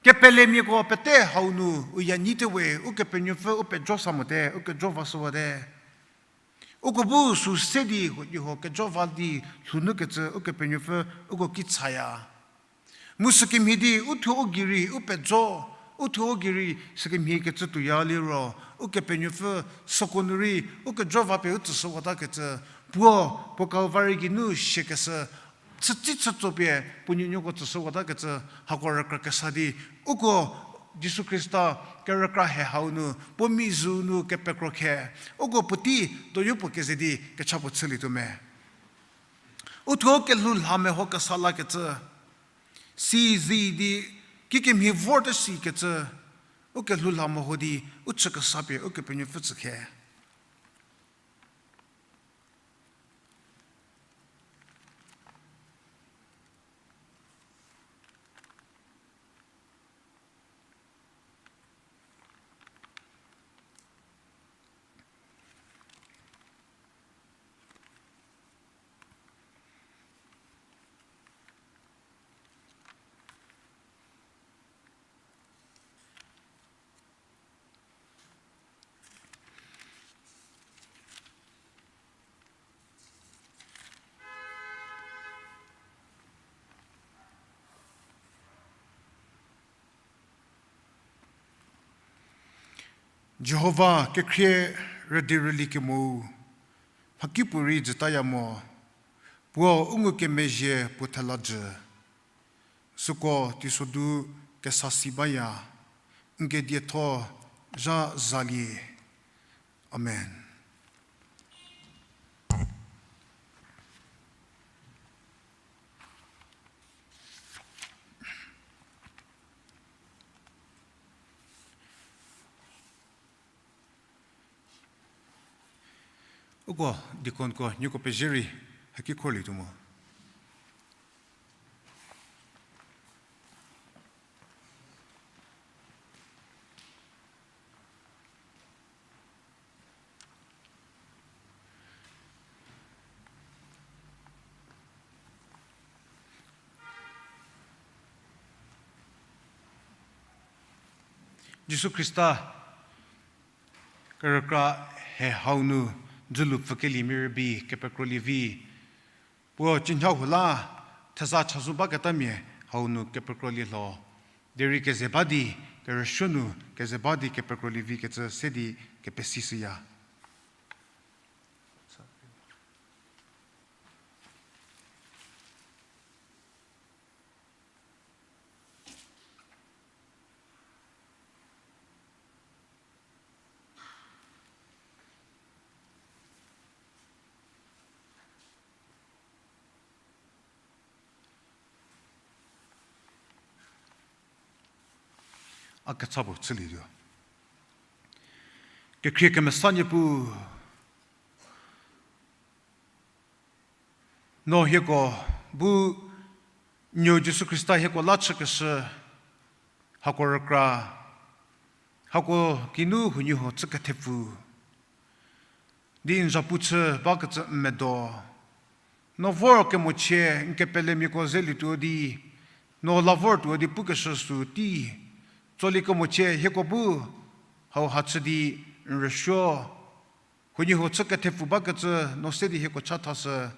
Kepelemiako pete hau nu u ya nyite we, Ukepenuopfü u pejo sa mote, u kejo va shüwate. Uko bu sü se di huoniehuo kejo va di lhounukecü Ukepenuopfü uko ki chaya. Mu sükemhie di u thuo u gei rei u pejo, u thuo u gei rei sükemhie kecü tuoya liro, Ukepenuopfü süko nu rei u kejo va pie u tsüshüwatakecü, puo, puo Kalvari geinu siakeshü, chütsi chütso pie puo nuonuoko tsüshüwatakecü, hako rükra kesa di, uko Jisu Khrista kerükra he hau nu, puo mizhü nu kepekro khe, uko puotei doyo puo keze di kecha puo chülietuo me. U thuo kelhou lha meho kesa lakecü, si zi di kikemhie vorte sikecü, u kelhou lha meho di u chü kesa pie Ukepenuopfü tsü khe. Jihova kekhrie rüdi rüli kemo, mhakipuorei jütaya mo, puo u ngukemezhie puo thela jü. Süko teisodu kesa si baya, n kedietho zha zalie. Amen. Uko deaconko nieko pezie rei haki khorlietuo mo. Jisu Khrista kerükra he hau nu dzülu pfükeliemia rübei kepekrolie vi. Puo cünyha hu la theza chazou baketamia hau nu kepekrolie lho. Derei keze ba di kerüsuo nu keze ba di kepekrolie vi kecü se di kepesishüya. A kecha puo chülietuo. Kekhrie kemesa Niepuu, no hieko bu nuo Jisu Khrista hieko la chükeshü, hako rükra, hako kinu huoniehuo chü kethepfu di n zapu chü bakecü n medo. No vor kemochie n kepelemiako zelietuo di, no la vor tuo di pukeshü sü tei tsolie kemochie hieko bu hauha chü di n rüsuo. Huoniehuo chü kethepfu bakecü no se di hieko chathashü.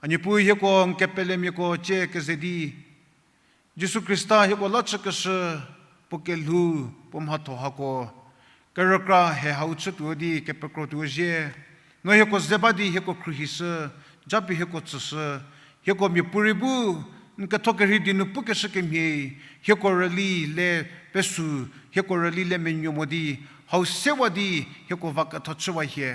A Niepuu hieko n kepelemiako cie keze di Jisu Khrista hieko la chükeshü, puo kelhou, puo mhatho hako kerükra he hau chütuo di kepekrotuo zhie. No hieko ze ba di hieko khruohishü, Japie hieko tsüshü, hieko miapuorei bu, n ketho kerhei di nu pukeshü kemhie, hieko rüli le pesu, hieko rüli le menuo mo di, hau sewa di, hieko va ketho chüwa hie.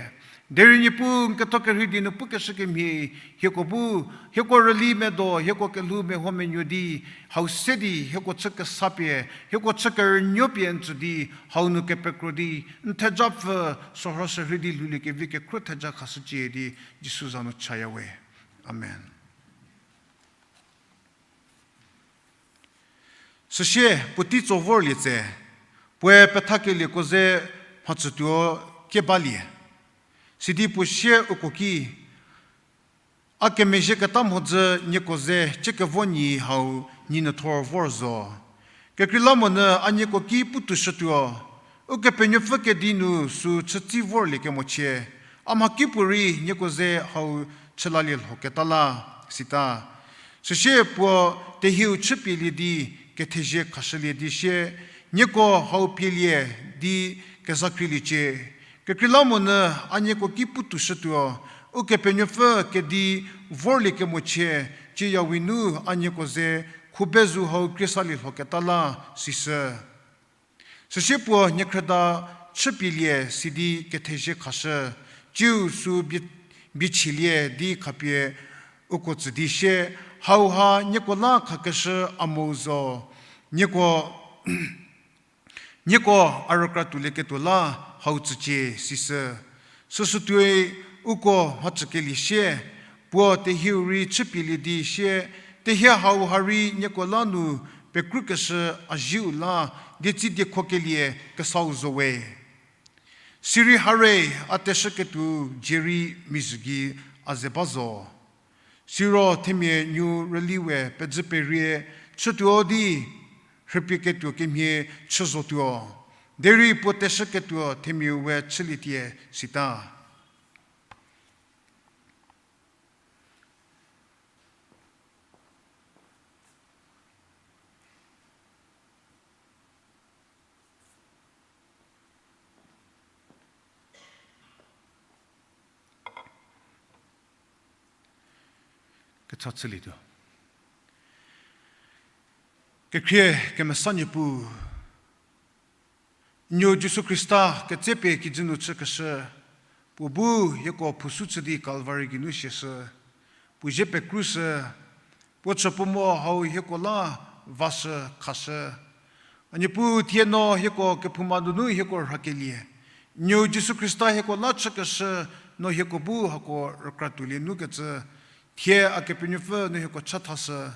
Derei Niepuu n ketho kerhei di nu pukeshü kemhie, hieko bu, hieko rüli medo, hieko kelhou meho menuo di, hau se di, hieko chü kesa pie, hieko chü kerünuo pie n tsü di, hau nu kepekro di, n theja pfü, sorho sürhei di lhoulie kevi kekhro theja khashücie di, Jisu za nu chaya we. Amen. Süsie puotei tso vorlie tse, puoe pethakelieko ze mhacütuo kie balie. Sidi puo sie uko ki, a kemezhieketa mhodzü nieko ze chiekevo nyi hau nyi nyüthor vor zo. Kekreilamonyü a nieko ki putuoshütuo, Ukepenuopfü kedi nu sü chütsi vorlie kemochie, a mhakipuorei nieko ze hau chülalie lhoketa la, sita. Süsie puo tehieu chüpielie di kethezie khashülie di sie, nieko hau pielie di kezakreiliecie. Kekreilamonyü a nieko ki putuoshütuo, Ukepenuopfü kedi vorlie kemochie, cieyawi nu a nieko ze khubezu hau kriesalie lhoketa la, sishü. Süsie puo niekhrüda chüpielie sidi kethezie khashü, tsiu sü bie-, biechilie di khapie uko tsü di sie, hauha nieko la khakeshü a mou zo, nieko, nieko a rükratuolieketuo la hau tsücie, sishü. Süsütuoi uko mhacükelie sie, puo tehieu rei chüpielie di sie, tehie hauha rei nieko la nu pekrükeshü a zieu la dietsi diekhokelie kesau zo we. Sirei hare a teshüketuo dzie rei mizhü gei a ze ba zo. Siro themia nuo rüli we pedzü perie chütuo di rhüpieketuo kemhie chü zotuo. Derei puo teshüketuo themiau we chülietie sita. Kecha chülietuo. Kekhrie kemesa Niepuu, Nuo Jisu Khrista ketsepie kijü nu chükeshü, puo bu hieko phusu chü di Kalvari geinu siashü, puo zie pekrushü, puo chü puo mo hau hieko la vashü khashü. A Niepuu thie no hieko kephouma nunu hieko rhakelie. Nuo Jisu Khrista hieko la chükeshü no hieko bu hako rükratuolie nukecü. Thie a Kepenuopfü no hieko chathashü.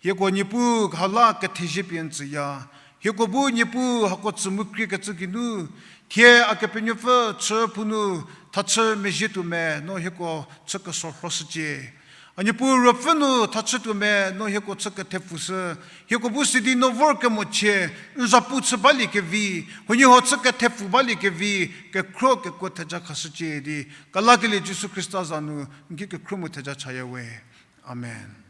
Hieko Niepuu hau la kethezie pie n tsüya. Hieko bu Niepuu hako tsü mu kriekecü geinu. Thie a Kepenuopfü chü phou nu thachü mezhietuo me no hieko chü kesorhoshücie. A Niepuu ruopfü nu thachütuo me no hieko chü kethepfushü. Hieko bu sidi no vor kemochie, n zapu chü baliekevi, huoniehuo chü kethepfu baliekevi, kekhro kekuo theja khashücie di, kelakelie Jisu Khrista za nu n ki kekhro mu theja chaya we. Amen.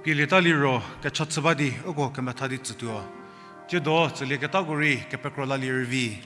Pielieta liro kecha chü ba di uko kemetha di tsütuo. Tsiedo tsülieketako rei kepekro lalie rüvi.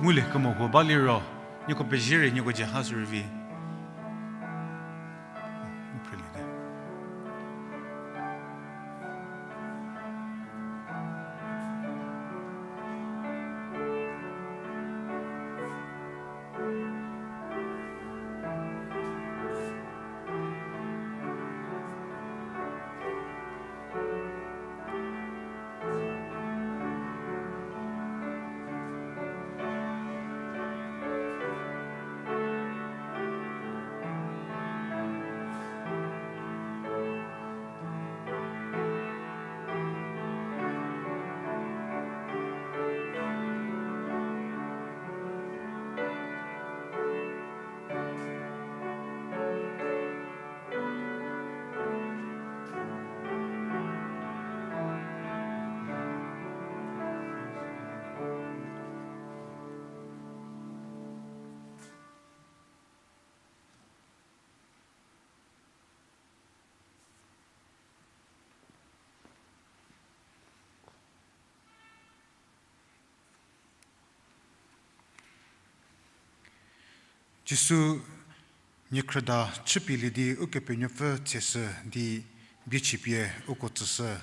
Ngulie kemo huo ba liro, nieko pezie rei nieko dzie ha sü rei vi. Jisu niekhrüda chüpielie di Ukepenuopfü tseshü di biechipie uko tsüshü.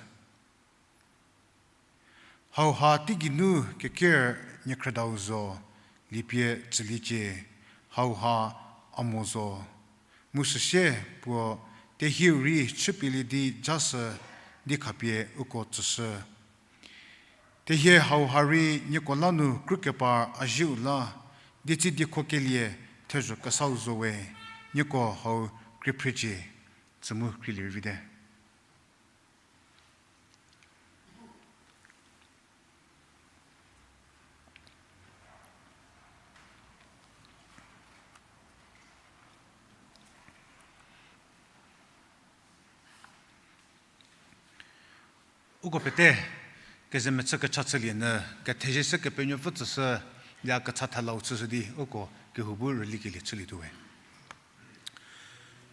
Hauha teigei nu keker niekhrüdau zo, liepie tsüliecie, hauha a mo zo. Mu süsie puo tehieu rei chüpielie di jashü di khapie uko tsüshü. Tehie hauha rei nieko la nu krükepar a zieu la, dietsi diekhokelie thezho kesau zo we, nieko hau krie phrecie, tsü mu krielie rei vite. Uko pete kezemechü kecha chülie nyü, kethezie se Kepenuopfü tsüshü, lia kecha thelau chüshü di uko kehou bu rülikelie chülietuo we.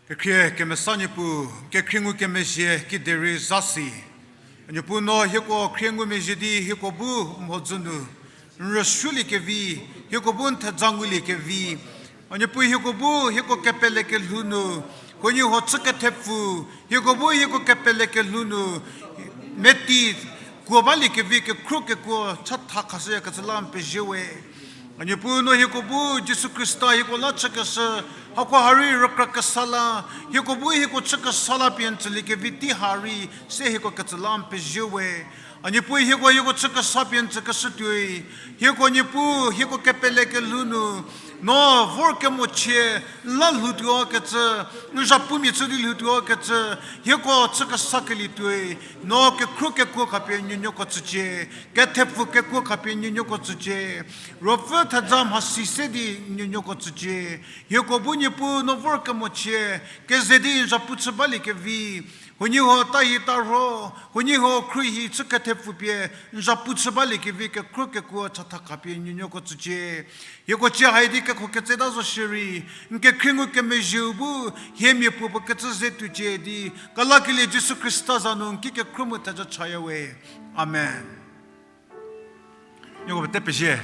Kekhrie kemesa Niepuu, kekhrie ngukemezhie kiderei zasi. A Niepuu no hieko khrie ngumezhie di hieko bu mhodzü nu n rüsuoliekevi, hieko bu n theja nguliekevi. A Niepuu hieko bu hieko kepele kelhou nu, huoniehuo chü kethepfu, hieko bu hieko kepele kelhou nu, meti kuo baliekevi kekhro kekuo chatha khashüyakecü la n pezie we. A Niepuu no hieko bu Jisu Khrista hieko la chükeshü, hakoha rei rükra kesa la, hieko bu hieko chükesa la pie n tsüliekevi tei ha rei se hieko ketsü la n pezie we. A Niepuu hieko hieko chükesa pie n tsükeshü tuoi, hieko Niepuu hieko kepele kelhou nu, no vorkemochie n la lhoutuo kecü, n zhapumia chü di lhoutuo kecü, hieko chükesakelie tuoi, no kekhro kekuo khapie nuonuoko tsücie, kethepfu kekuo khapie nuonuoko tsücie, ruopfü theja mhasi se di nuonuoko tsücie. Hieko bu Niepuu no vorkemochie keze di n zhapu chü baliekevi, huoniehuo tahi tarho, huoniehuo khruohi chü kethepfu pie n zhapu chü baliekevi kekhro kekuo chatha khapie nuonuoko tsücie. Hieko cie hai di kekhoketseta zo shierei, n kekhrie ngukemezhieu bu hiemia puo puo kecü ze tuocie di, kelakelie Jisu Khrista za nu n ki kekhro mu theja chaya we. Amen. Nieko pete pezie.